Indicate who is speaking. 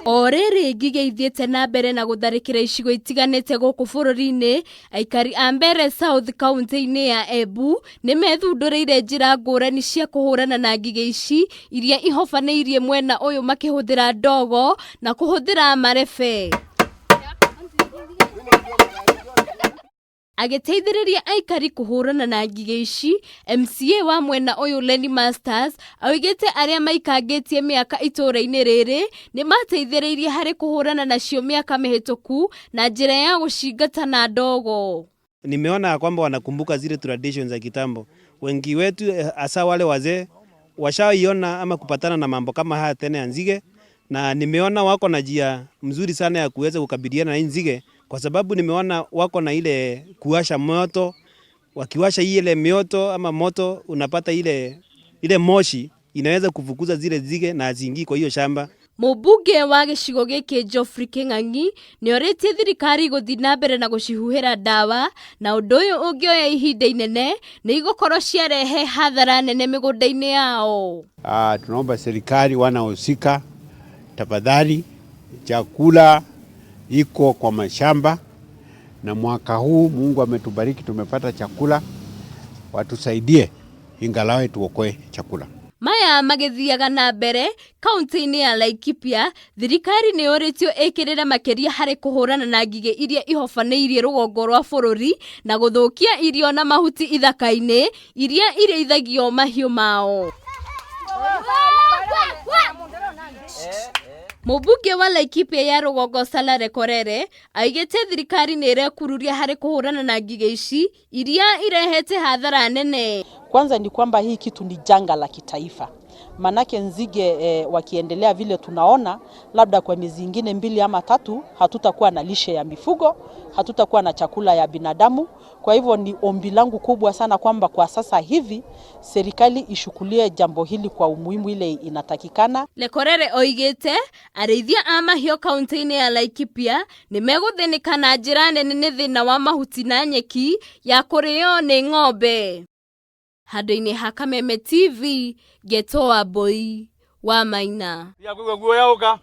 Speaker 1: O rĩrĩ ngigĩ ithiĩte na mbere na gũtharĩkĩra icigo itiganĩte gũkũ bũrũri-inĩ, aikari a Mbeere South kaũntĩ-inĩ ya Embu nĩ methundũrĩire njĩra ngũrani cia kũhũrana na ngigĩ ici iria ihobanĩirie mwena ũyũ makĩhũthĩra ndogo na kũhũthĩra marebe. Agĩteithĩrĩria aikari kũhũrana na ngigĩ ici, MCA wa mwena ũyũ Lenny Masters oigĩte arĩa maikangĩtie mĩaka itũũra-inĩ rĩrĩ nĩ mateithĩrĩirie harĩ kũhũrana nacio mĩaka mĩhĩtũku na njĩra ya gũcingata na ndogo.
Speaker 2: Nimeona kwamba wanakumbuka zile traditions za kitambo. Wengi wetu hasa wale wazee washaiona ama kupatana na mambo kama haya tena ya nzige, na nimeona wako na njia mzuri sana ya kuweza kukabiliana na hii nzige, kwa sababu nimeona wako na ile kuwasha moto. Wakiwasha ile mioto ama moto, unapata ile ile moshi inaweza kufukuza zile nzige na haziingii kwa hiyo shamba.
Speaker 1: Mũmbunge wa gĩcigo gĩkĩ Geoffrey Kĩng'ang'i nĩorĩtie thirikari gũthiĩ na mbere na gũcihuhĩra ndawa na ũndũ ũyũ ũngĩoya ihinda inene nĩ igũkorwo ciarehe hathara nene mĩgũnda-inĩ yao.
Speaker 3: Tunaomba serikali wanaohusika, tafadhali, chakula iko kwa mashamba, na mwaka huu Mungu ametubariki tumepata chakula, watusaidie ingalau tuokoe chakula.
Speaker 1: Maya magĩthiaga na mbere kaunti-inĩ ya Laikipia, thirikari nĩ yũrĩtio ĩkĩrĩre makĩria harĩ kũhũrana na ngigĩ iria ihobanĩirie rũgongo rwa bũrũri na gũthũkia irio na mahuti ithaka-inĩ iria irĩithagio mahiũ mao. Mũmbunge wa Laikipia ya rũgongo Salah Lekorere aigĩte thirikari nĩ ĩrekururia harĩ kũhũrana na ngigĩ ici iria irehete hathara nene.
Speaker 4: Kwanza ni kwamba hii kitu ni janga la kitaifa, manake nzige wakiendelea vile tunaona, labda kwa miezi ingine 2 ama 3 hatutakuwa na lishe ya mifugo, hatutakuwa na chakula ya binadamu. Kwa hivyo ni ombi langu kubwa sana kwamba kwa sasa hivi serikali ishukulie jambo hili kwa umuhimu ile inatakikana.
Speaker 1: Lekorere oigĩte arĩithia a mahiũ kaunti-inĩ ya Laikipia nĩ megũthĩnĩka na njĩra nene nĩ thĩna wa mahuti na nyeki ya kũrĩo nĩ ng'ombe. Handũ-inĩ ha Kameme TV, Getoa Mbui wa Maina.
Speaker 5: Tiga kũigua guoya ũka.